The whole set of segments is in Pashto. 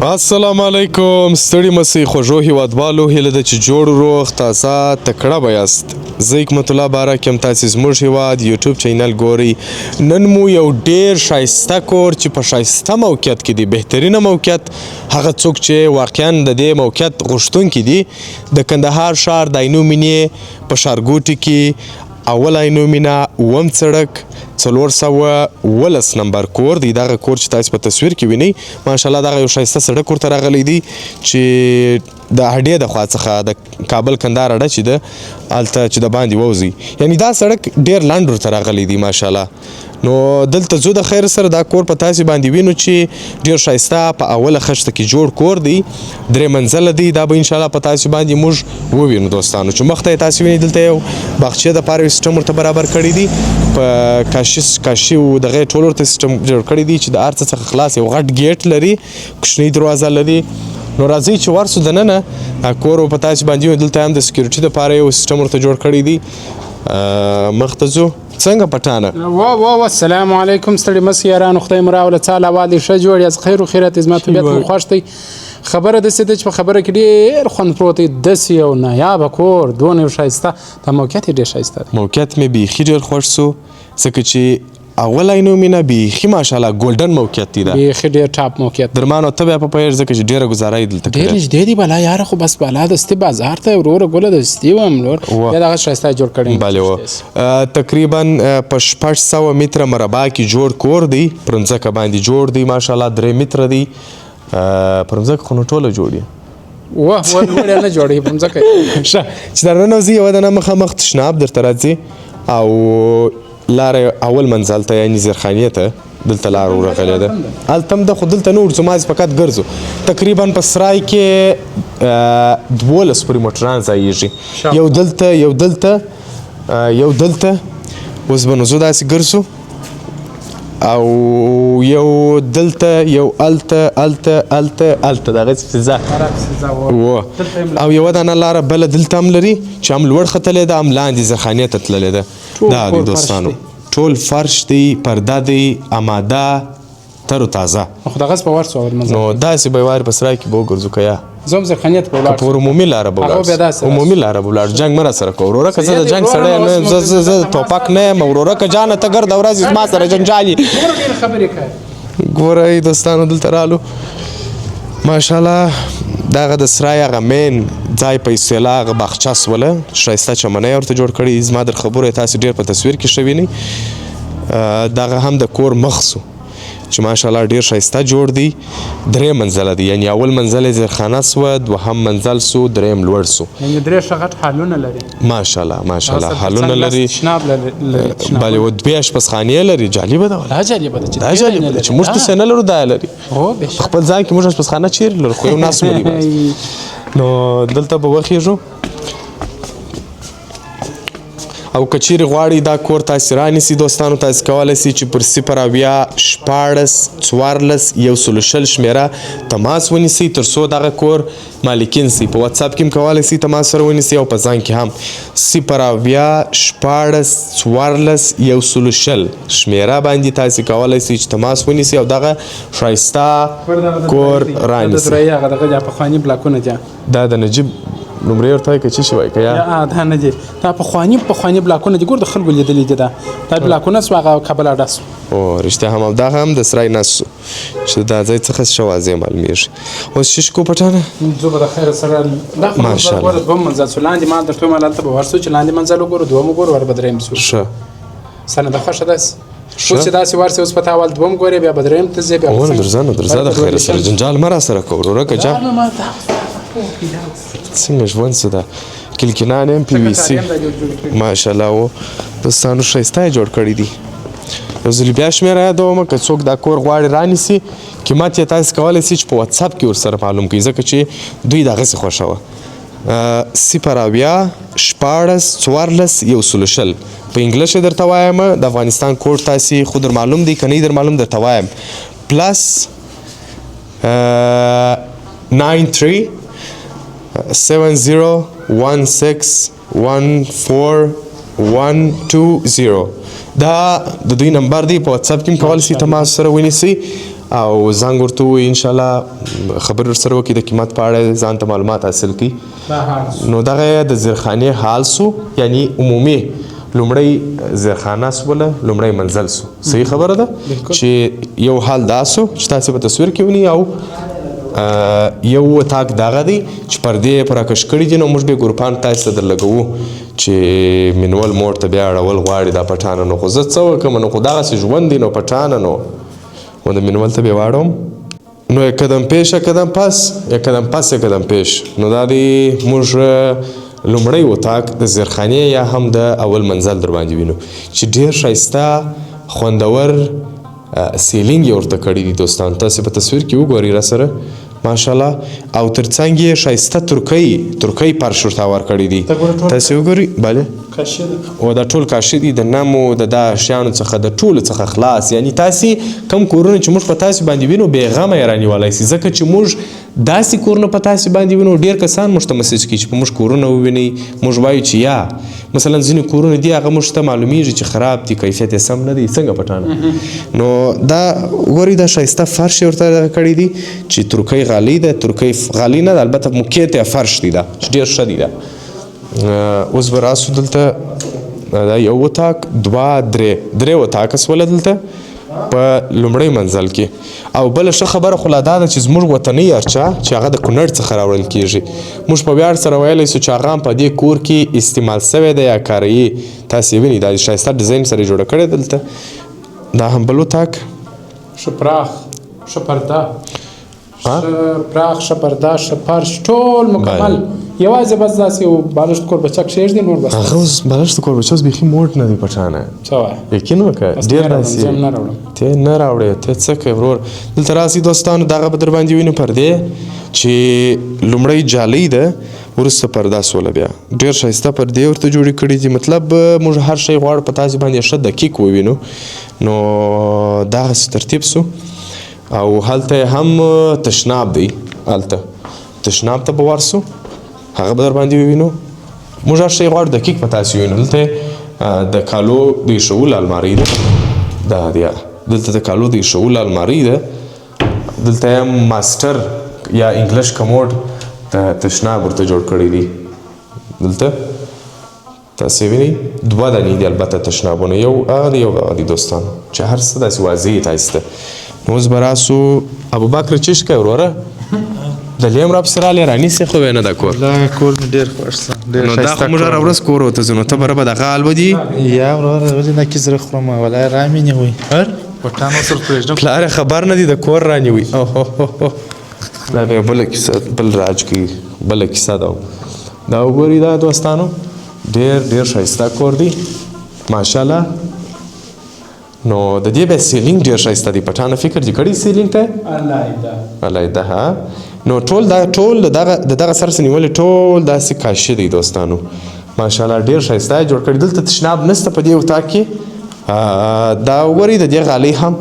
السلام علیکم، ستړي مسئ خوږو هیوادوالو، هیله ده چې جوړ، روغ، تازه، تکړه به یاست. زه حکمت الله بارک یم، تاسې زموږ هیواد یوټیوب چینل ګورئ. نن مو یو ډیر ښایسته کور چې په ښایسته موقعیت کې دی، بهترینه موقعیت، هغه څوک چې واقعا د دې موقعیت غوښتونکي دي، د کندهار ښار د عینو مینې په ښارګوټي کې، اول عینو مینه، اووم څړک، 417 نمبر کور دی. دغه کور چې تاسو په تصویر کې وینئ، ماشاءالله، دغه یو ښایسته سړک ورته راغلی دی چې د هډې د خوا څخه، د کابل کندهار اډه چې ده، هلته چې د باندې ووځي، یعنی دا سړک ډیر لنډ ورته راغلی دی، ماشاءالله. نو دلته ځو د خیر سره، دا کور په تاسو باندې وینو چې ډیر ښایسته په اوله خښته کې جوړ کور دی، درې منزله دی. دا به انشاءالله په تاسو باندې موږ ووینو دوستانو، چې مخته یې تاسو وینئ، دلته یو باغچې د پاره یو سیستم ورته برابر کړی دی، په کاشي کاشي او دغه ټول ورته سیستم جوړ کړی دی چې د هر څه څخه خلاص. یو غټ ګیټ لري، کوچنۍ دروازه لري. نو راځئ چې ورسو دننه، دا کور په تاسو باندې وینو. دلته هم د security دپاره یو سیستم ورته جوړ کړی دی. مخته ځو. څنګه پټانه؟ وا وا وا، السلام علیکم، ستړي مسی یارانو، خدای مو راوله. څه احوال دی؟ ښه جوړ یاست؟ خیر و خیرت، زما طبیعت مو خوښ دی. خبره داسې ده چې په خبره کې ډېر خوند پروت دی. داسې یو نایابه کور، دونه یو ښایسته، دا موقعیت یې ډېر ښایسته دی. موقعیت مې بیخي ډېر خوښ سو، ځکه چې اول عینو مینه بیخي ماشاءالله golden موقعیت دی دا. بیخي ډېر ټاپ موقعیت. درمانو ته بیا په پوهېږ، ځکه چې ډېره ګزاره یې دلته ډېر کړې. نږدې دی بلا یاره، خو بس بالا دستي بازار ته وروره ګله دستي وم لور. وه. بیا دغه ښایسته جوړ کړی. بله و تقریبا په 600 متره مربع کې جوړ کور دی، پر مځکه باندې جوړ دی، ماشاءالله، 3 متره دی. پر مځکه خو نو ټوله جوړ دی. وه وه، لوړ نه جوړوي په مځکه. ښه، چې در ننوځي، یوه دنه مخامخ تشناب درته راځي او لاره اول منزل ته، یعنی زیرخانې ته دلته لار ورغلې ده. هلته هم ده، خو دلته نه ورځو، مازې فقط ګرځو. تقریبا په سرای کې 12 پورې موټران ځایېږي. یو دلته، یو دلته، یو دلته. اوس به نو ځو، داسې ګرځو، او یو دلته، یو هلته، هلته، هلته، هلته، دغسې فضا و. او یوه دانه لاره بله دلته هم لري چې هم لوړ ختلې ده، هم لاندې زرخانې ته تللې ده. ټول دا دی کور فرش دوستانو. دی. ټول فرش دی، پرده دی، اماده، تر و تازه. خو دغه په ورسو اول منزل. نو داسې به وارې په سرای کې به وګرځو که یا زه هم زرخانې ته به ولاړ پر عمومي لاره به هغه ولاړ بیا شو. داسې عمومي لاره به ولاړ شو. جنګ مه راسره کوه وروره، که زه د جنګ سړی یم، نه، زه ټوپک نه یم وروره. که جانه ته ګرده ورځ زما سره جنجال یې. ګوره ډېرې خبرې کوي. ګورئ دوستانو، دلته رالو، ماشاءالله، دغه د سرای هغه main ځای، په اصطلاح هغه باغچه سوله، ښایسته چمنی یې ورته جوړ کړی. زما در خبرو یې تاسې ډېر په تصویر کې ښه وینئ. دغه هم د کور مخ سو چې ماشاءالله ډېر ښایسته جوړ دی، درې منزله دی، یعنی اول منزل یې زیرخانه سوه، دوهم منزل سو، دریم لوړ سو. یعنی درې ښه غټ هالونه لري. ماشاءالله، ماشاءالله، هغه هالونه څنګ لري. تشناب لري، لري تشناب. بله و دوې آشپزخانې لري. جالبه ده والله. دا جالبه ده چې دا درې جالبه نه ده چې لري. موږ داسې نه لرو، دا لري. هو، بېشکه. خپل ځان کې موږ آشپزخانه چیرې لرو؟ خو یو ناس مو دی بس. نو دلته به وخیژو، او که چیرې غواړئ دا کور تاسې رانیسي دوستانو، تاسې کولی سئ چې پر 070 16 14 120 شمېره تماس ونیسئ، تر څو دغه کور مالکین سئ. په واتساپ کې هم کولی سئ تماس سره ونیسئ او په ځان کې هم 070 16 14 120 شمېره باندې تاسې کولی سئ چې تماس ونیسئ او دغه ښایسته کور دا د رانیسئ. درې هغه دغه دي، پخواني بلاکونه دي. دا د نجیب نمرې ورته وایي که څه شي وایي که یا؟ یا، دا نه دي، دا پخواني پخواني بلاکونه دي. ګور د خلکو لیدلي دي، دا دا بلاکونه سو، هغه کابل اډه سو. او رښتیا هم، او دا هم د سرای ناس سو چې دا ځای څخه ښه واضح معلومیږي. اوس څه شي کو پټانه؟ زه به د خیره سره دا خو ماشاءالله. ګوره دوم منزل سو، لاندې ما درته وویل، هلته به ورسو چې لاندې منزل وګورو، دوم وګورو، ور به درېیم سو. ښه. سنه ده خوښه داسې؟ ښه. اوس چې داسې ورسې، اوس په تا اول دوم ګورې، بیا به درېیم ته ځې، بیا به او څنګه؟ درځه نو، درځه د خیره سره، جنجال مه راسره کوه وروره. که جان دا نو ما ته څنګه ژوند څه ده، کلکینان هم پی وي سي، ماشاءالله. و دوستانو، ښایسته یې جوړ کړی دی. یو ځل بیا شمېره یادوم، که څوک دا کور غواړي رانیسي، قیمت یې تاسې کولی سئ چې په واتساپ کې ورسره معلوم کړئ، ځکه چې دوی دغسې خوښوه. 070 16 14 120. په انګلیش یې درته وایم، د افغانستان کوډ تاسې خو در معلوم دی، که نه در معلوم درته وایم، plus 93 70 16 14 120. دا د دوی نمبر دی. په واتساپ کې هم کولی شئ تماس سره ونیسئ. او زنګ ورته ووایي، ان شاء الله خبرې ورسره وکړي، د قیمت په اړه ځان ته معلومات حاصل کړي. نو دغه د زیرخانې حال سو، یعنی عمومي لومړی زیرخانه سوله، لومړی منزل سو. صحیح خبره ده چې یو حال دا سو چې تاسې په تصویر کې وینئ، او یو اتاق دغه دی چې پردې یې پر راکش کړي دي. نو موږ به ګروپان تاسې ته درلګوو چې منول موډ ته بیا اړول غواړي دا پټانه. نو خو زه څه وکړم، نو خو دغسې ژوند دی، نو پټانه نو و د منول ته به یې واړوم. نو یک قدم پیش، یک قدم پس، یک قدم پس، یک قدم پیش. نو دا دی موږ لومړی اتاق د زیرخانې یا هم د اول منزل در باندې وینو چې ډېر ښایسته خوندور سیلینګ یې ورته کړی دی. دوستان تاسې په تصویر کې وګورئ را سره ماشاءالله، او تر څنګ یې ښایسته ترکۍ فرش ورته ورکړی دی. تاسې وګورئ، بله او دا ټول کاشي دي، د نمو د دا شیانو څخه د ټولو څخه خلاص. یعنی تاسې کم کورونه چې موږ په تاسې باندې وینو بېغمه یې رانیولی سي، ځکه چې موږ داسې کورونه په تاسې باندې وینو. ډېر کسان موږ ته مسیج کوي چې په موږ کورونه ووینئ، موږ وایو چې یا مثلا ځینې کورونه دي هغه موږ ته معلومیږي چې خراب دي، کیفیت یې سم نه دی، څنګه پټانه. نو دا ګورئ دا ښایسته فرش یې ورته دغه کړی دی چې ترکۍ غالۍ ده، ترکۍ غالۍ نه ده البته موکیت یا فرش دی دا چې ډېر ښه دی دا. اوس به راسو دلته دا یو اتاق، دوه، درې اتاقه سوله دلته په لومړی منزل کې. او بله ښه خبره خو لا دا ده چې زموږ وطني ارچا چې هغه د کونړ څخه راوړل کېږي، موږ په ویاړ سره ویلی سو چې هغه هم په دې کور کې استعمال سوی دی یا کاروي. تاسې وینئ دا ښایسته ډیزاین سره یې جوړه کړې دلته. دا هم بل اتاق، ښه پراخ، ښه پرده، ښه پراخ، ښه پرده، ښه فرش، ټول مکمل. یوازې بس داسې یو بالښت کوربچه کښېږدي، نور بس. هغه اوس بالښت کوربچه اوس بیخي موډ نه دی پټانه. څه وایې؟ یقین وکړه، ډېر داسې زه نه راوړم. ته نه راوړې، ته څه کوې ورور؟ دلته راسئ دوستانو، دغه به در باندې وینو پردې چې لومړی جالۍ ده، وروسته پرده سوله. بیا ډېر ښایسته پردې ورته جوړې کړي دي. مطلب موږ هر شی غواړو په تاسې باندې ښه دقیق ووینو. نو دغسې ترتیب سو. او هلته هم تشناب دی، هلته تشناب ته به ورسو، هغه به در باندې ووینو. موږ هر شی غواړو دقیق په تاسې ووینو. دلته د کالو د ایښولو المارۍ ده، دا دی دلته د کالو د ایښولو المارۍ ده. دلته یې ماستر یا انګلش کموډ د تشناب ورته جوړ کړی دی. دلته تاسې وینئ دوه دانې دي البته تشنابونه، یو هغه دی یو هغه دی دوستانو، چې هر څه داسې واضح تاسې ته. نو اوس به راسو ابوبکر چیش کوې وروره؟ د لیم راپسې راغلی، رانیسې خو یې نه دا کور. دا کور مې ډېر خوښ سو، ډېر نو دا ښایسته خو موږ هره کور. ورځ کور ورته ځو، نو ته به ربه دغه حال ودي؟ یا وروره ولې نه کې زړه خورم، ولا یې رامې نیوی. پټان ورسره پرېږدم. پلار یې خبر نه دی د کور رانیوی. اوهوهوهو. دا بیا بله کیسه، بل راج کوي، بله کیسه ده. دا وګورئ دا دوستانو ډېر ډېر ښایسته کور دی ماشاءالله. نو د دې بیا سیلینګ ډېر ښایسته دی. پټانه فکر دې کړی سیلینګ ته؟ علیده. علیده، ها. نو ټول دا ټول د دغه د دغه سر څخه نیولې ټول داسې کاشي دی دوستانو ماشاءالله، ډېر ښایسته یې جوړ کړی. دلته تشناب نشته په دې اتاق کې. دا وګورئ د دې غالۍ هم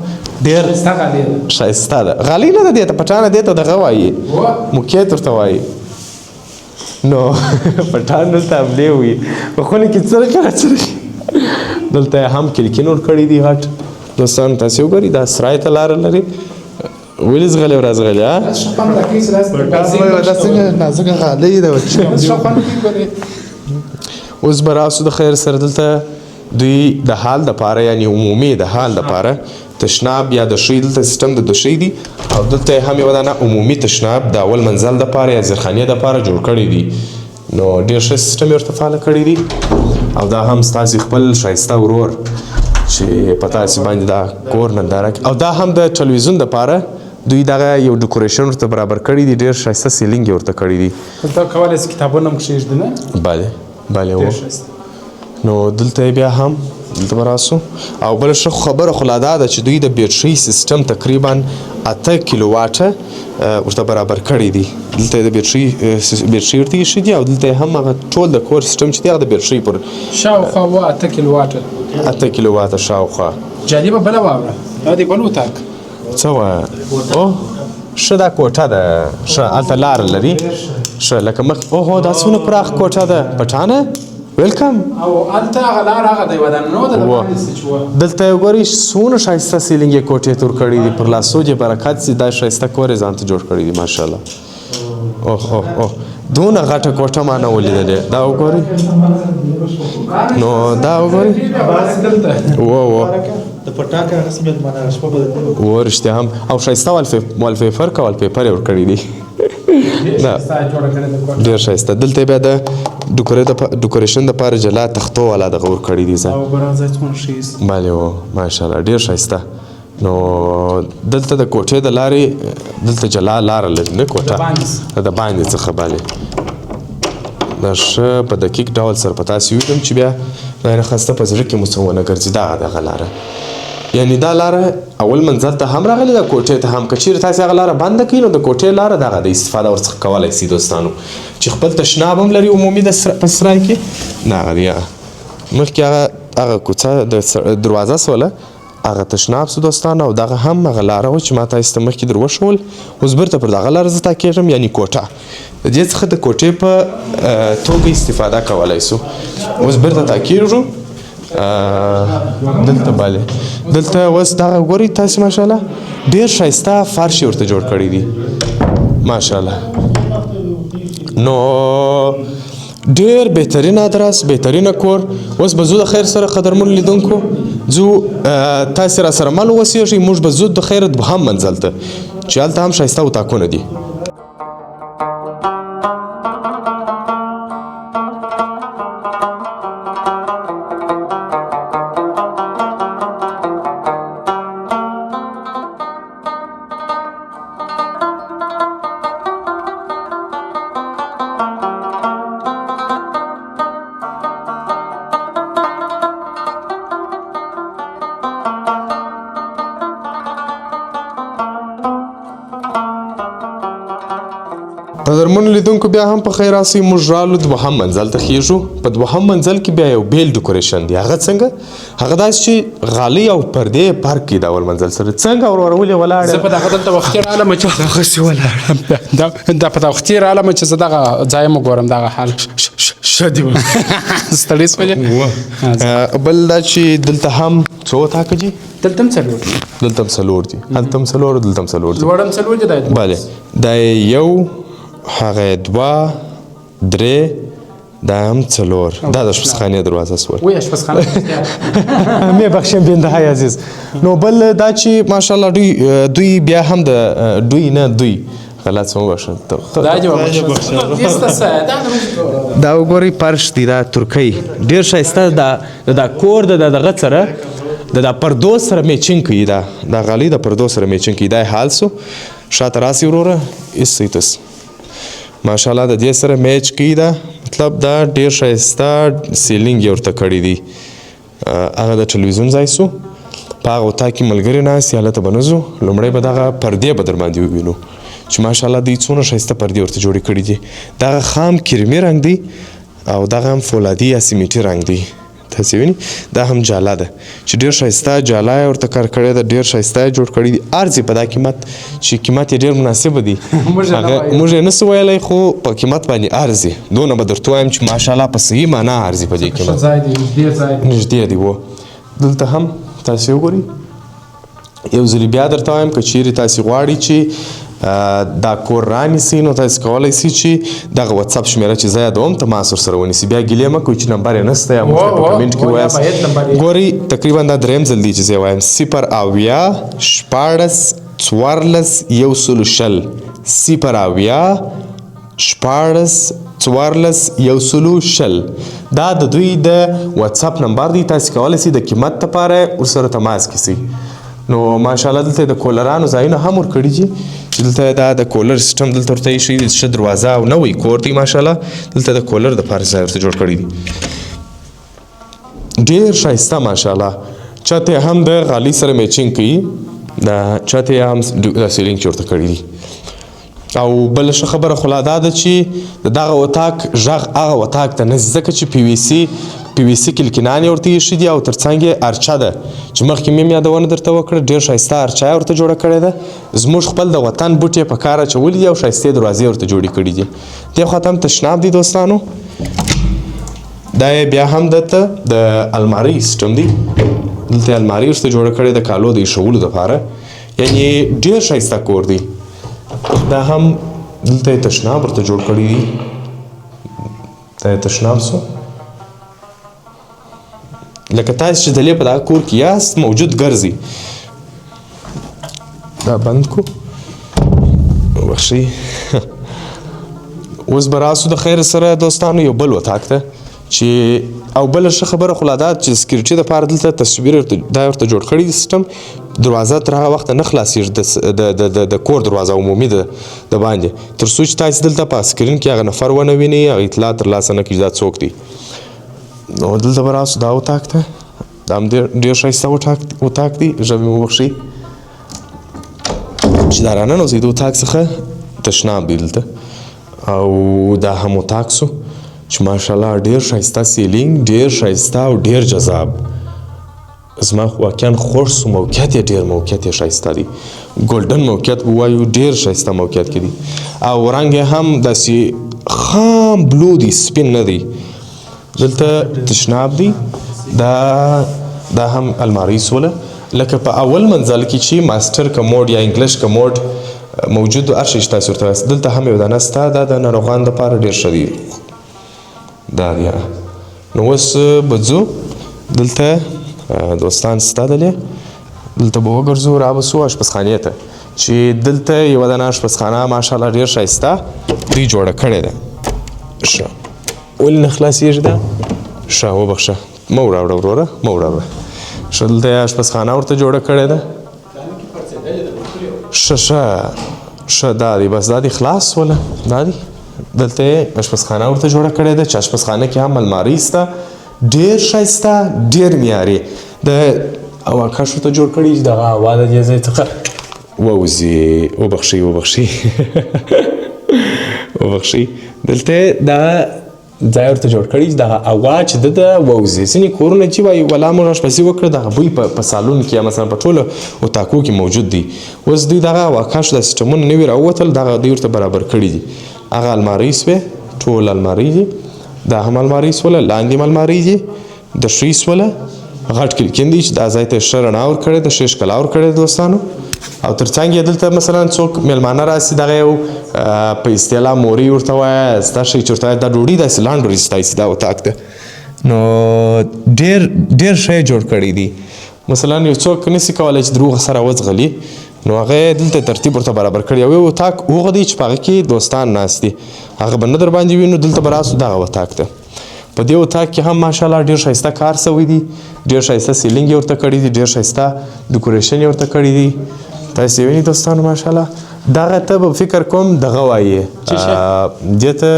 ډېر ښایسته غالۍ ده. ښایسته ده. غالۍ نه ده دې ته پټانه، دې ته دغه وایي، موکیت ورته وایي. نو پټان دلته حملې وي په خونه کې څرخي راڅرخي. دلته یې هم کړکۍ نور کړي دي غټ دوستان. تاسې وګورئ دا سرای ته لاره لري. ولې ځغلې ورځغلې، ها؟ داسې ښه خوند راکوي چې داسې د پټان بازۍ وایي، دا نشته. څنګه نازکه غالۍ ده، چې ښه خوند کوي ګورې. اوس به راسو د خیر سره. دلته دوی د حال دپاره، یعنی عمومي د حال دپاره تشناب یا د شی، دلته سیستم د دوشۍ دی. او دلته یې هم یوه دانه عمومي تشناب د اول منزل دپاره یا زیرخانې دپاره جوړ کړی دی. نو ډېر ښه سیستم یې ورته فعاله کړی دی. او دا هم ستاسې خپل ښایسته ورور چې په تاسې باندې دا کور ننداره کوي. او دا هم د ټلویزیون دپاره دوی دغه یو ډیکوریشن ورته برابر کړی دی، ډېر ښایسته سیلینګ یې ورته کړی دی. دلته کولی شئ کتابونه هم کښېږدي نه؟ بله، بله، ډېر و. ښایسته. نو دلته یې بیا هم دلته به راسو. او بله ښه خبره خو لا دا ده چې دوی د بیټرۍ سیستم تقریبا 8 کیلوواټه ورته برابر کړی دی. دلته یې د بیټرۍ ورته ایښي دي. او دلته یې هم هغه ټول د کور سیستم چې دی هغه د بیټرۍ پر شاوخوا و 8 کیلوواټه. 8 کیلوواټه شاوخوا. جالبه بله واوره، دا دی بل اتاق. څه وایه؟ اوه ښه دا کوټه ده، ښه هلته لاره لري، ښه لکه مخ. اوهو دا څونه پراخ کوټه ده پټانه. ویلکم. او هلته هغه لار هغه دی ودان نو د باندې څه چې وه. دلته یې وګورئ څونه ښایسته سیلینګ یې کوټې ته ورکړی دي، پر لاسو دې برکت سي، دا ښایسته کور یې ځان ته جوړ کړی دی ماشاءالله. اوه اوه اوه دونه غټه کوټه ما نه ولیدلې. دا وګورئ نو دا وګورئ و و د پټاکه هغه سمې مانه شپه به و رښتیا هم او ښایسته والپیپر که والپیپر یې ورکړی دی. دا ډېر ښایسته. دلته یې بیا د ډیکوریشن دپاره جلا تختو والا دغه ورکړی دی ځای. او ګوره ځای څومره ښه ایسي. بله و ماشاءالله ډېر ښایسته. نو دلته د کوټې د لارې دلته جلا لاره لري نه کوټه د باندې څخه بله دا ښه په دقیق ډول سره په تاسې ویلم چې بیا دا نه خسته په زړه کې مو څه ونه ګرځي. دغه دغه لاره یعنی دا لاره اول منزل ته هم راغلې ده، کوټې ته هم. که چیرې تاسې هغه لاره بنده کړئ نو د کوټې لاره دغه ده، استفاده ورڅخه کولی سئ دوستانو چې خپل تشناب هم لري عمومي د په سرای کې. دغه دی مخکې هغه هغه کوڅه د دروازه سوله، هغه تشناب سو دوستانو. او دغه هم هغه لاره وه چې ما تاسې ته مخکې در وښول. اوس بیرته پر دغه لاره زه تا کېږم، یعنی کوټه د دې څخه د کوټې په توګه استفاده کولی سو. اوس بیرته تا کېږو دلته بله. دلته اوس دغه ګورئ تاسې ماشاءالله ډېر ښایسته فرش یې ورته جوړ کړی دی ماشاءالله. نو ډېر بهترین ادرس، بهترینه کور. اوس به ځو د خیر سره قدرمنو لیدونکو، ځو تاسې را سره مل اوسېږئ. موږ به ځو د خیر دوهم منزل ته چې هلته هم ښایسته اتاقونه دي. قدرمنو لیدونکو بیا هم په خیر راسئ. موږ رالو دوهم منزل ته خېژو. په دوهم منزل کې بیا یو بېل ډیکوریشن دی. هغه څنګه؟ هغه داسې چې غالۍ او پردې یې فرق کوي د اول منزل سره. څنګه ورورولې ولاړه؟ زه په دغه دلته وختي رالم چې هغسې ولاړم. دا په دغه وختي رالم چې زه دغه ځای مو ګورم دغه حال. ښه دی ستړي سولې. بل دا چې دلته هم څو اتاقه دي؟ دلته هم څلور دي. دلته هم څلور دي، هلته هم څلور، دلته هم څلور دي. لوړ هم څلور دي. دا بله دا یو، هغه دوه، درې، دا هم څلور. دا د آشپزخانې دروازه سول. وی آشپزخانه میبخشم بنده های عزیز. نو بل دا چې ماشاءالله دوی بیا هم د دوی نه دوی غلط سم وبخښه. دا وګورئ فرش دی، دا ترکی ډېر ښایسته. دا دا کور د دغه سره د دا پردو سره میچنګ کوي. دا دا غالۍ د پردو سره میچنګ کوي. دا یې حال سو. شاته راسي وروره ایسئ تاسو ماشاءالله د دې سره میچ کوي. دا مطلب دا ډېر ښایسته سیلینګ یې ورته کړی دی. هغه د ټلویزیون ځای سو. په هغه اتاق کې ملګري ناست دي، هلته به نه ځو. لومړی به دغه پردې به در باندې ووینو چې ماشاءالله دوی څونه ښایسته پردې ورته جوړې کړي دي. دغه خام کرمي رنګ دی او دغه هم فولادي یا سیمیټي رنګ دی. تاسې وینئ دا هم جاله ده چې ډېر ښایسته جاله یې ورته کار کړې ده، ډېر ښایسته یې جوړ کړی دی. ارزي په دا قیمت چې قیمت یې ډېر مناسب دی. موږ یې نه سو ویلی خو په قیمت باندې ارزي. دونه به درته ووایم چې ماشاءالله په صحیح معنا ارزي په دې قیمت. نږدې دی و. دلته هم تاسې وګورئ. یو ځلې بیا درته وایم که چیرې تاسې غواړئ چې دا کور رانیسئ نو تاسې کولی سئ چې دغه واتساپ شمېره چې زه یادوم تماس ورسره ونیسئ. بیا ګیلې مه کوئ چې نمبر یې نشته یا موږ ته په کمنټ کې ووایاست. ګورئ تقریبا دا دریم ځل دی چې زه یې وایم. 0 70 16 14 120 0 70 16 14 120 دا د دوی د واتساپ نمبر دی. تاسې کولی سئ د قیمت لپاره ورسره تماس کې سئ. نو ماشاءالله دلته د کولرانو ځایونه هم ورکړي دي چې دلته دا د کولر سیستم دلته ورته ایښی دی. ښه دروازه او نوی کور دی ماشاءالله. دلته د کولر دپاره ځای ورته جوړ کړی دی. ډېر ښایسته ماشاءالله. چت یې هم د غالۍ سره میچنګ کوي. دا چت یې هم د سیلینګ چې ورته کړی دی. او بله ښه خبره خو لا دا ده چې د دغه اتاق غږ هغه اتاق ته نه ځي، ځکه چې پی وي سي کلکینان یې ورته ایښي دي او تر څنګ یې ارچه ده چې مخکې مې هم یادونه درته وکړه. ډېر ښایسته ارچه یې ورته جوړه کړې ده. زموږ خپل د وطن بوټي یې په کار اچولي دي او ښایستې دروازې ورته جوړې کړي دي. دې خوا ته هم تشناب دی دوستانو. دا یې بیا هم دلته د المارۍ سیستم دی. دلته یې المارۍ ورته جوړه کړې د کالو د ایښولو دپاره، یعنې ډېر ښایسته کور دی. دا هم دلته یې تشناب ورته جوړ کړی دی. دا یې تشناب سو. لکه تاسو چې دلې په دغه کور کې یاست موجود ګرځي. دا بند کو، وبخښئ. اوس به راسو د خیر سره دوستانو یو بل اتاق ته چې او بله ښه خبره خو لا دا چې سکیورټي دپاره دلته تصویر دا ورته جوړ کړی دی سیستم. دروازه تر هغه وخته نه خلاصېږي، د کور دروازه عمومي ده د باندې، تر څو چې تاسې دلته په سکرین کې هغه نفر ونه وینئ، هغه اطلاع ترلاسه نه کړئ چې دا څوک دی. نو دلته به راسو دا اتاق ته. دا هم ډېر ښایسته اتاق دی. ژبې مې وبخښئ چې دا راننوځئ د اتاق څخه تشناب دی دلته. او دا هم اتاق سو چې ماشاءالله ډېر ښایسته سیلینګ، ډېر ښایسته او ډېر جذاب. زما خو واقعا خوښ سو. موقعیت یې ډېر موقعیت یې ښایسته دی، ګولډن موقعیت به ووایو، ډېر ښایسته موقعیت کې دی. او رنګ یې هم داسې خام بلو دی، سپین نه دی. دلته تشناب دی. دا هم المارۍ سوله. لکه په اول منزل کې چې ماستر کموډ یا انګلیش کموډ موجود هر شی چې تاسو ورته وایاست، دلته هم یو دانه سته. دا د ناروغانو دپاره ډېر ښه دی. دا دی. نو اوس به ځو دلته دوستان سته دلې، دلته به وګرځو، را به سو آشپزخانې ته چې دلته یوه دانه آشپزخانه ماشاءالله ډېر ښایسته دوی جوړه کړې ده. ښه، ولې نه خلاصېږي دا؟ ښه، وبخښه، مه وراوړه وروره، مه وراوړه. ښه، دلته یې آشپزخانه ورته جوړه کړې ده. ښه ښه ښه، دا دی، بس دا دی خلاص سوله. دا دی دلته یې آشپزخانه ورته جوړه کړې ده چې آشپزخانه کې هم المارۍ سته، ډېر ښایسته، ډېر معیاري. د هواکش ورته جوړ کړی چې دغه هوا د دې ځای څخه ووځي. وبخښئ وبخښئ وبخښئ. دلته دا ځای ورته جوړ کړی چې دغه هوا چې ده ووځي. ځینې کورونه چې وایي ولا موږ آشپزي وکړه، دغه بوی په سالون کې یا مثلا په ټولو اتاقو کې موجود دی. اوس دوی دغه هواکش د سیستمونه نوي راووتل، دغه دوی ورته برابر کړي دي. هغه المارۍ سوې، ټول المارۍ دي. دا هم المارۍ سوله، لاندې هم المارۍ دي، د ښۍ سوله، غټ کړکین دی چې دا ځای ته یې ښه رڼا ورکړې ده، ښې ښکلا ورکړې ده دوستانو. او تر څنګ یې دلته مثلا څوک مېلمانه راسي، دغه یو په اصطلاح مورۍ ورته وایه، ستا ښه چې ورته وایه، دا ډوډۍ داسې لاندې ورایستای سي دا اتاق ده. نو ډېر ډېر ښه یې جوړ کړی دی. مثلا یو څوک نسي کولی چې دروغ سره وځغلي، نو هغه یې دلته ترتیب ورته برابر کړی. یو اتاق هغه دی چې په هغه کې دوستان ناست دي، هغه به نه در باندې وي، نو دلته به راسو دغه اتاق ده. په دې اتاق کې هم ماشاءالله ډېر ښایسته کار سوی دی، ډېر ښایسته سیلینګ یې ورته کړی دی، ډېر ښایسته ډیکوریشن یې ورته کړی دی. تاسې یې وینئ دوستانو ماشاءالله. دغه ته به فکر کوم دغه وایې، دې ته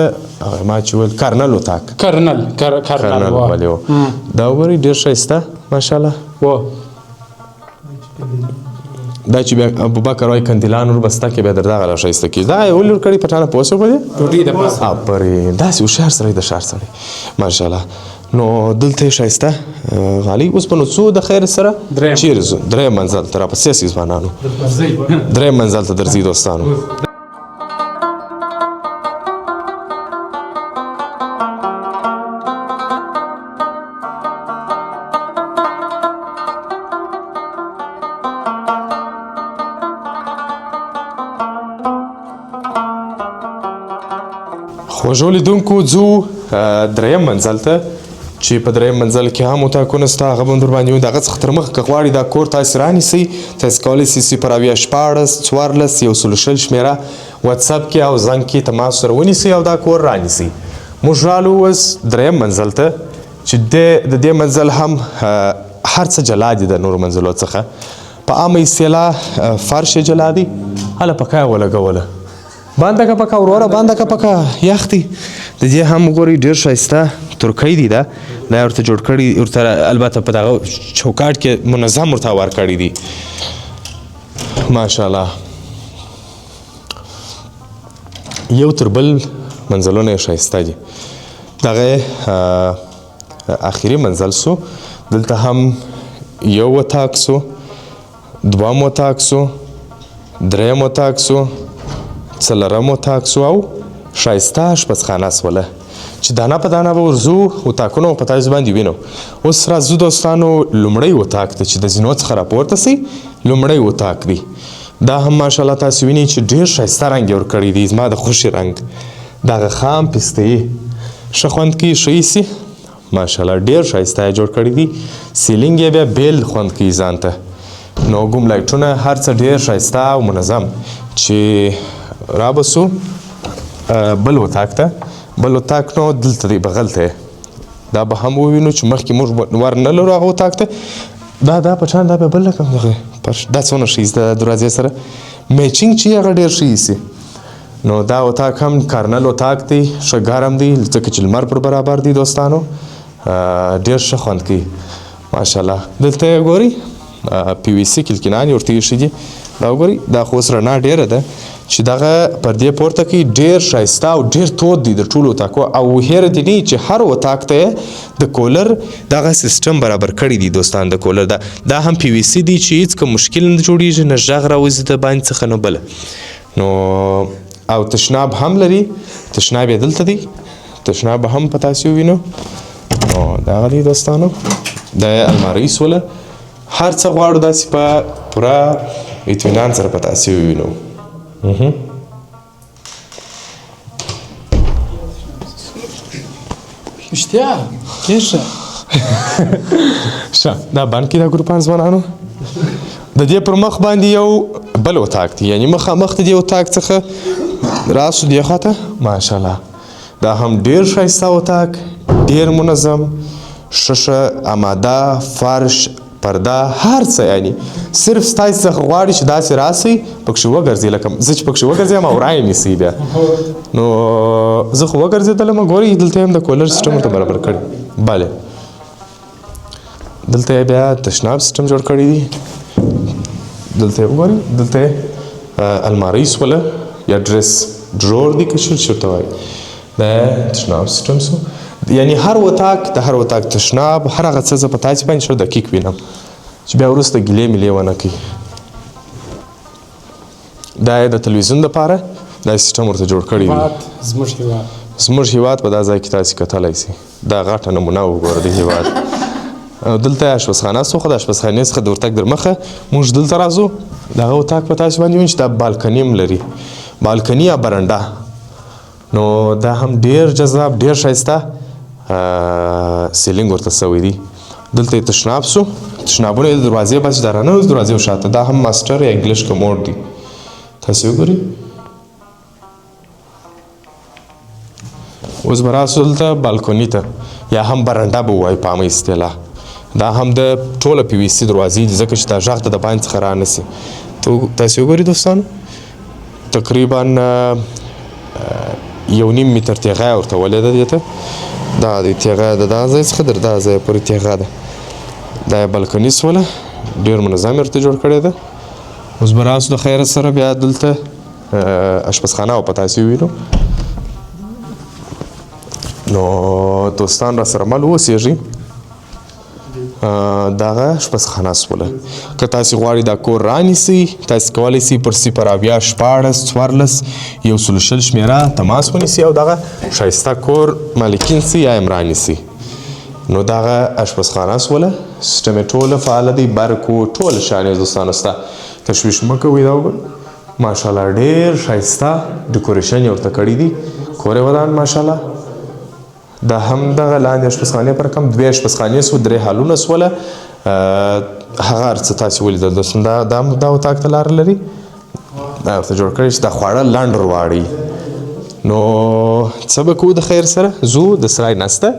ما چې ویل کرنل اتاق. کرنل، کرنل ولې و. دا وګورئ ډېر ښایسته ماشاءالله. دا چې بیا ابوبکر وایي کندیلان وربسته کې بیا در دغه را ښایسته کېږي. دا یې ولې ورکړی پټانه پوه شو په دې؟ ډوډۍ دپاره. آفرین، داسې هوښیار سړی د ښار سړی ماشاءالله. نو دلته یې ښایسته غالۍ. اوس به نو څو د خیر سره چیرې ځو؟ دریم منزل ته راپسې سئ ځوانانو، دریم منزل ته درځئ دوستانو. خوږو لیدونکو ځو دریم منزل ته چې په دریم منزل کې هم اتاقونه سته، هغه به هم در باندې وي. د هغه څخه تر مخه که غواړئ دا کور تاسې رانیسئ، تاسې کولی سئ 0 16 14 120 شمېره واتساپ کې او زنګ کې تماس سره ونیسئ او دا کور رانیسئ. موږ رالو اوس دریم منزل ته چې د دې منزل هم هر څه جلا دي د نورو منزلو څخه. په عامه اصطلاح فرش یې جلا دی. هله پکا یې ولګوله، بنده که پکا وروره، بنده که پکا، یخ دی. د دې هم وګورئ ډېر ښایسته ترکی دی، دا دا یې ورته جوړ کړی، ورته البته په دغه چوکاټ کې منظم ورته ورکړی دی ماشاءالله. یو تر بل منزلونه یې ښایسته دي. دغه اخري منزل سو، دلته هم یو اتاق سو، دوم اتاق سو، دریم اتاق سو، څلورم اتاق سو او ښایسته آشپزخانه سوله چې دانه په دانه به ورځو اتاقونه په تاسو باندې وینو. اوس راځو دوستانو لومړی اتاق ته چې د زینو څخه راپورته سئ، لومړی اتاق دی. دا هم ماشاءالله تاسو وینئ چې ډېر ښایسته رنګ یې ورکړی دی، زما د خوښې رنګ، دغه خام پستهیي ښه خوند کوي، ښه ایسي ماشاءالله، ډېر ښایسته یې جوړ کړی دی. سیلینګ یې بیا بېل خوند کوي ځان ته. نو ګوم لایټونه هر څه ډېر ښایسته او منظم. چې را به سو بل اتاق ته، بل اتاق نو دلته دی بغل ته، دا به هم ووینو چې مخکې موږ ور نه لرو هغه اتاق ته. دا دا پټان دا بیا بل رقم دغه دا څونه ښه ایسي د دروازې سره میچینګ چې هغه ډېر ښه ایسي. نو دا اتاق هم کارنل اتاق دی، ښه ګرم دی ځکه چې لمر پر برابر دی دوستانو، ډېر ښه خوند کوي ماشاءالله. دلته یې ګورئ پی وي سي کلکینان یې ورته ایښي دي. دا وګورئ، دا خو اوس رڼا ډېره ده چې دغه پردې پورته کوي، ډېر ښایسته او ډېر تود دی د ټولو اتاقو. او هېره دې نه چې هر اتاق ته یې د کولر دغه سیستم برابر کړی دی دوستان. د کولر دا هم پی وي سي دی چې هېڅ کوم مشکل نه جوړېږي، نه غږ راوځي د باندې څخه نه بله. نو او تشناب هم لري، تشناب یې دلته دی، تشناب به هم په تاسې ووینو. نو دغه دی دوستانو، دا یې المارۍ سوله. هر څه غواړو داسې په پوره اطمینان سره په تاسې ووینو. رښتیا کېښه ښه، دا بند کړي دا ګروپان ځوانانو. د دې پر مخ باندې یو بل اتاق دی، یعنې مخامخ د دې اتاق څخه راسو دې خواته ماشاءالله، دا هم ډېر ښایسته اتاق، ډېر منظم، ښه ښه اماده، فرش، پرده، هر څه. یعنې صرف ستاسې څخه غواړي چې داسې راسئ پکښې وګرځئ، لکه زه چې پکښې وګرځم او رایې نیسئ بیا. نو زه خو وګرځېدلم، ګورئ دلته یې هم د کولر سیستم ورته برابر کړی. بله دلته یې بیا تشناب سیستم جوړ کړی دی. دلته یې وګورئ، دلته یې المارۍ سوله یا ډرس ډرور دی که چېرته وایي، دا تشناب سیستم سو. یعنې هر اتاق د هر اتاق تشناب هر هغه څه زه په تاسې باندې ښه دقیق وینم چې بیا وروسته ګیلې ملې ونه کوي. دا یې د تلویزیون دپاره دا سیستم ورته جوړ کړی دی. زموږ هیواد، زموږ هیواد په دا ځای کې تاسې کتلی سئ، دا غټه نمونه وګوره د هیواد. دلته یې آشپزخانه سو، خو د آشپزخانې څخه د ورتګ در مخه موږ دلته راځو. دغه اتاق په تاسې باندې وینئ چې دا بالکني هم لري، بالکني یا برنډه. نو دا هم ډېر جذاب، ډېر ښایسته سیلینګ ورته سوی دی. دلته یې تشناب سو، تشنابونه یې د دروازې بس دا راننوځي دروازې شاته. دا هم ماسټر یا انګلیش کموډ دی، تاسې وګورئ. اوس به راسو دلته بالکوني ته یا هم برنډه به ووایو په عامه اصطلاح. دا هم د ټوله پی وي سي دروازې دي ځکه چې دا غږ د باندې څخه رانه سي. تاسې وګورئ دوستانو، تقریبا 1.5 متر تیغه یې ورته ولیده دې ته. دا د تیغه د دا ځای څخه در دا ځای پورې تیغه ده. دا یې بالکني سوله، ډېر منظم یې ورته جوړ کړی ده. اوس به راسو د خیره سره بیا دلته آشپزخانه او په تاسې ووینو. نو دوستان را سره مل اوسېږئ. دغه آشپزخانه سوله. که تاسې غواړئ دا کور رانیسئ، تاسې کولی سئ پر 0 70 16 14 120 شمېره تماس ونیسئ او دغه ښایسته کور مالکین سئ یا یې رانیسئ. نو دغه آشپزخانه سوله، سیستم یې ټوله فعاله دی، برق و ټول شیان یې دوستانو سته، تشویش مه کوئ. دا وګورئ ماشاءالله ډېر ښایسته ډیکوریشن یې ورته کړی دی، کور یې ودان ماشاءالله. دا هم دغه لاندې آشپزخانې پر رقم دوې آشپزخانې سو، درې هالونه سوله. هغه هر څه تاسې ولیدل دوستان. دا هم دا اتاق ته لاره لري، دا ورته جوړ کړی چې دا خواړه لنډ ورواړي. نو څه به کوو د خیر سره؟ ځو د سرای ناسته،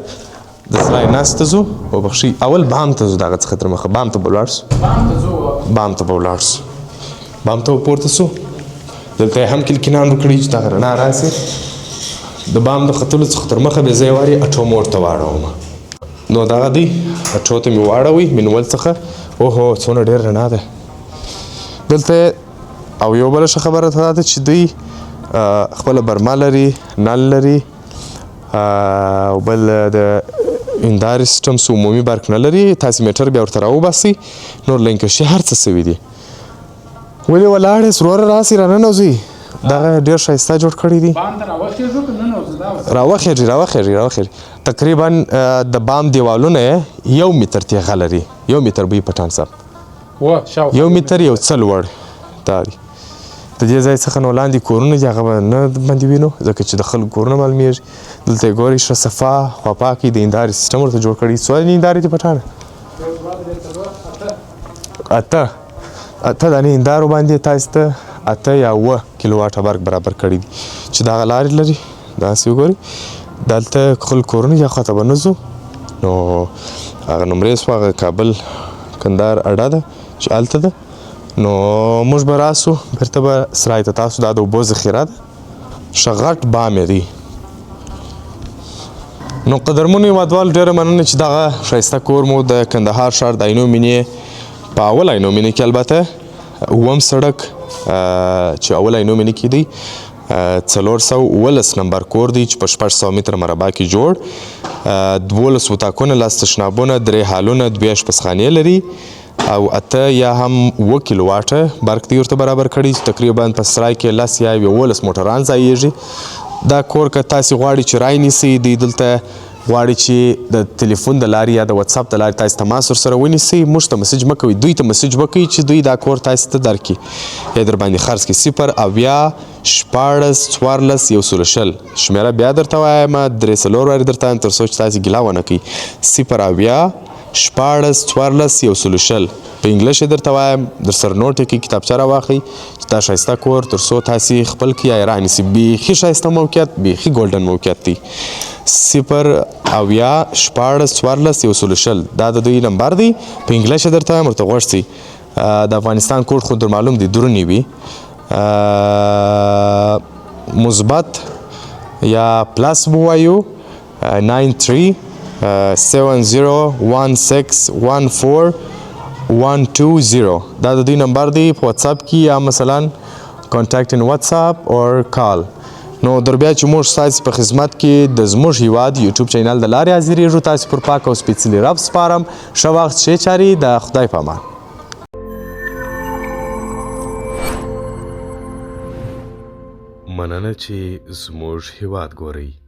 د سرای ناسته ځو. وبخښئ، اول بام ته ځو، دغه څخه تر مخه بام ته به ولاړ سو، بام ته به ولاړ سو، بام ته به پورته سو. دلته یې هم کلکینان ورکړي چې دغه رڼا راسي. د بام د ختلو څخه تر مخه به زه یو وارې اټو مور ته واړوم. نو دغه دی اټو ته مې واړوئ مینول څخه. اوهو څونه ډېر رڼا ده دلته. او یو بله ښه خبره دا ده چې دوی خپله برمه لري، نل لري، او بل د هندارې سیستم څه عمومي برق نه لري. تاسې میټر بیا ورته راوباسئ، نور لینکشي هر څه سوي دي. ولې ولاړ یاست وروره؟ راسئ راننوځئ. دغه ډېر ښایسته جوړ کړی دی. بام ته راوخېژو که نه نو زه دا اوس راوخېږي، راوخېږي، راوخېږي. تقریبا د بام دیوالونه یې 1 متر تیغه لري، 1 متر به وي پټان صاحب. و شاوخوا 1 متر یو څه لوړ دا دی. د دې ځای څخه نو لاندې کورونه دي، هغه به نه باندې وینو ځکه چې د خلکو کورونه معلومیږي. دلته یې ګورئ ښه صفا خوا پاکي د هندارې سیستم ورته جوړ کړی. څو هندارې دي پټانه؟ اته، اته دانې هندارو باندې تاسو ته 8 یا 7 کیلوواټه برق برابر کړی دي چې دغه لارې لري. داسې وګورئ دلته خلک کورونه دي، هغه ته به نه ځو. نو هغه نمرې سوه، هغه کابل کندهار اډه ده چې هلته ده. نو موږ به راسو بېرته به سرای ته. تاسو دا د اوبو ذخیره ده، ښه غټ بام یې دی. نو قدرمنو هېوادوال ډېره مننه چې دغه ښایسته کور مو د کندهار ښار د عینو مینې په اول عینو مینې کې، البته اووم سړک چې اول عینو مینې کې دی، 417 نمبر کور دی چې په 600 متر مربع کې جوړ، 12 اتاقونه، 10 تشنابونه، 3 هالونه، 2 آشپزخانې لري او 8 یا هم 7 کیلوواټه برق دی ورته برابر کړی چې تقریبا په سرای کې 10 یا 11 موټران ځایېږي. دا کور که تاسې غواړئ چې رای نیسئ، دوی دلته غواړي چې د تلیفون د لارې یا د واتساپ د لارې تاسې تماس ورسره ونیسئ. موږ ته مسیج مه کوئ، دوی ته مسیج وکړئ چې دوی دا کور تاسې ته درکړي یا در باندې خرڅ کړي. 0 70 16 14 120 شمېره بیا درته وایم، 3 4 وارې درته وایم تر څو چې تاسې ګیله ونه کړئ. 0 70 16 14 120 په انګلیش یې درته وایم، در سره نوټ یې کړئ، کتابچه راواخلئ چې دا ښایسته کور تر څو تاسې خپل کړئ یا یې رانیسئ. بیخي ښایسته موقعیت، بیخي ګولډن موقعیت دی. 0 70 16 14 120 دا د دوی نمبر دی. په انګلیش یې درته وایم، ورته غوږ شئ. د افغانستان کوډ خو در معلوم دی، درونی وي. مثبت یا پلس به ووایو، 9 3 7 0 1 6 1 4 1 2 0 دا د دوی نمبر دی په واتساپ کې یا مثلا contact in WhatsApp or call. نو در بیا چې موږ ستاسې په خدمت کې د زموږ هیواد یوټیوب چینل د لارې حاضرېږو، تاسې پر پاک او سپېڅلي رب سپارم. ښه وخت، ښې چارې، د خدای په امان. مننه چې زموږ هیواد ګورئ.